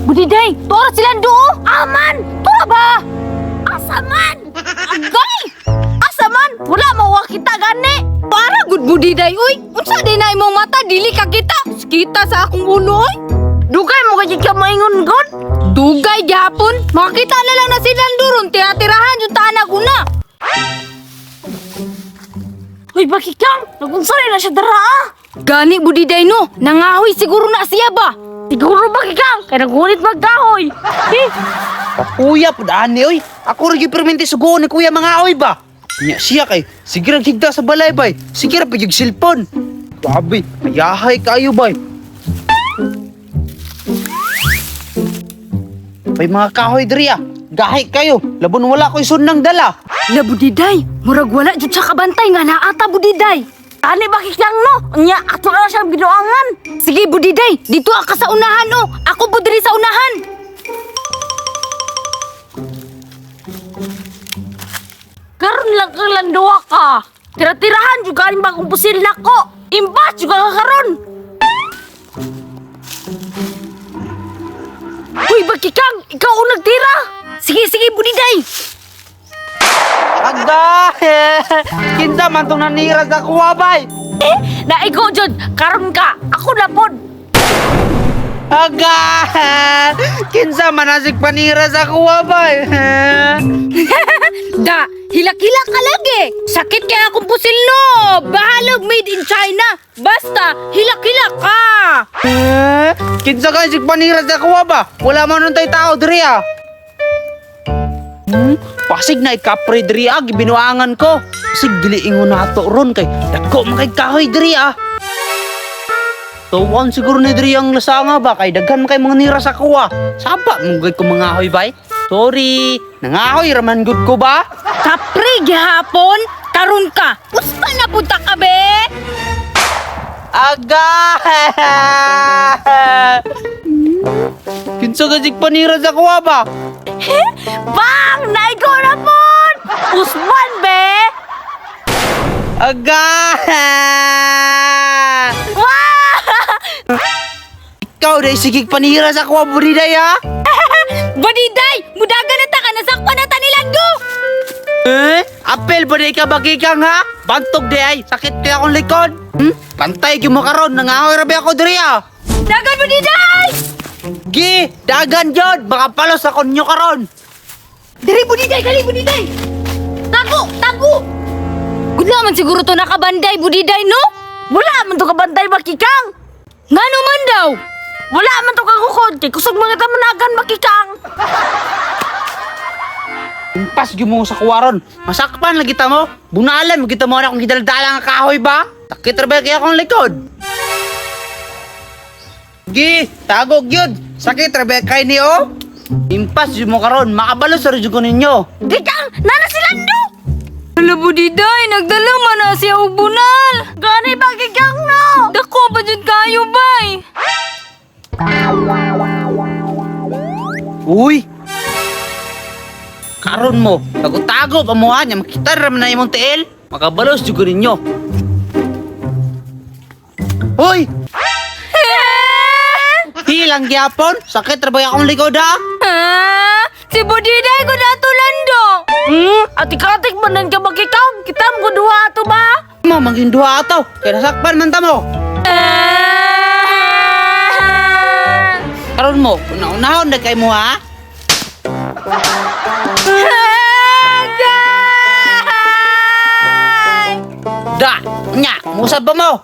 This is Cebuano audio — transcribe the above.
Budiday, tora sila do. Aman, tora ba? Asa man? Agay! Asa man? Wala mo kita gani. Para gud budiday oy. Unsa din na imong mata dili ka kita? Kita sa akong ulo oy. Dugay mo kay ka maingon god. Dugay gyapon. Makita na lang na sila duron tira-tirahan yung tanag una. Uy, bakikang, nagunsa na siya dara ah. Gani budiday no, nangahoy siguro na siya ba? Siguro bakikang, kay nagunit magkahoy. Eh, Kuya, pudaan ni oy. Ako rin yung perminti sugoon ni kuya mga oy ba? Nya siya kay, sige ra higda sa balay bay. Sige ra pag yung cellphone. Grabe, ayahay kayo bay. May mga kahoy diri ah. Gahi kayo. Labon wala ko'y sunang dala. La budiday, murag wala jud siya kabantay nga naata budiday. Ani bakikang no, nya ato na siya binuangan. Sige budiday, dito ka sa unahan oh. Ako po diri sa unahan. Karon lang kang landuwa ka. Tira-tirahan juga ang bagong pusil nako. Impas juga ka karon. Uy, bakikang, ikaw ang nagtira. Sige, sige budiday. Agda! Kinsa man tong nanira sa kuha bay? Na ikaw jud, karon ka. Ako na pod. Aga! Kinsa man ang panira sa kuha bay? Da, hilak-hilak ka lagi. Sakit kaya akong pusil no. Bahalag made in China. Basta, hilak-hilak ka. Eh, kinsa ka sig panira sa kuha ba? Wala man nun tay tao diri ah. Pasig na ikapre diri ah, gibinuangan ko. Pasig dili ingon nato ron kay dagko man kay kahoy diri ah. Tuwan siguro ni diri ang lasanga ba kay daghan man kay mga nira sa kuha. Saba mo gay ko mga ahoy bay. Sorry, nangahoy raman gud ko ba? Kapre gihapon, karon ka. Usta na punta ka be. Aga! Kinsa ka sig panira sa kuha ba? Bang, naigo na pod. Usman be. Aga! Wah! Ikaw dahil sigig panira sa kuha buriday ha? Badiday, mudaga na ta ka nasakpan na ta nilando. Eh? Apel ba ka bagikang ha? Bantog di ay, sakit kaya akong likod. Hmm? Pantay gyud mo karon, nangahoy ra ba ako diri ah. Dagan budiday! Gi, dagan jod, baka palos ako ninyo karon. Diri budiday, dali budiday. Tago, tago. Gudla man siguro to nakabanday budiday no? Wala man to kabantay bakikang. Ngano man daw? Wala man to kagukod kay kusog mga tamanagan bakikang. Impas gyud mo sa kuha ron. Masakpan lagi ta mo. Bunalan mo kita mo na akong gidaldala nga kahoy ba? Sakit ra ba kaya akong likod? Gi, tagog yun. Sakit ra ba kay ni oh? Impas gyud mo karon, makabalos ra jud ko ninyo. Kikang, nana si Lando. Hala budiday, nagdala man na siya og bunal. Gani bakikang no. Dako pa jud kayo bay. Uy! Karon mo, tago-tago pa mo ha, nya makita ra man na imong tiil. Makabalos jud ko ninyo. Uy! Hilang gyapon, sakit ra ba akong likod ha? Ah, si Budiday ko dato lando. Atik-atik man nan ka bakikang. Kita mo duha ato ba? Mo maging duha ato, kay nasakpan man ta mo. Ah! Karon mo, una-unahon na kay mo ha. Agay! Da, nya, musab ba mo?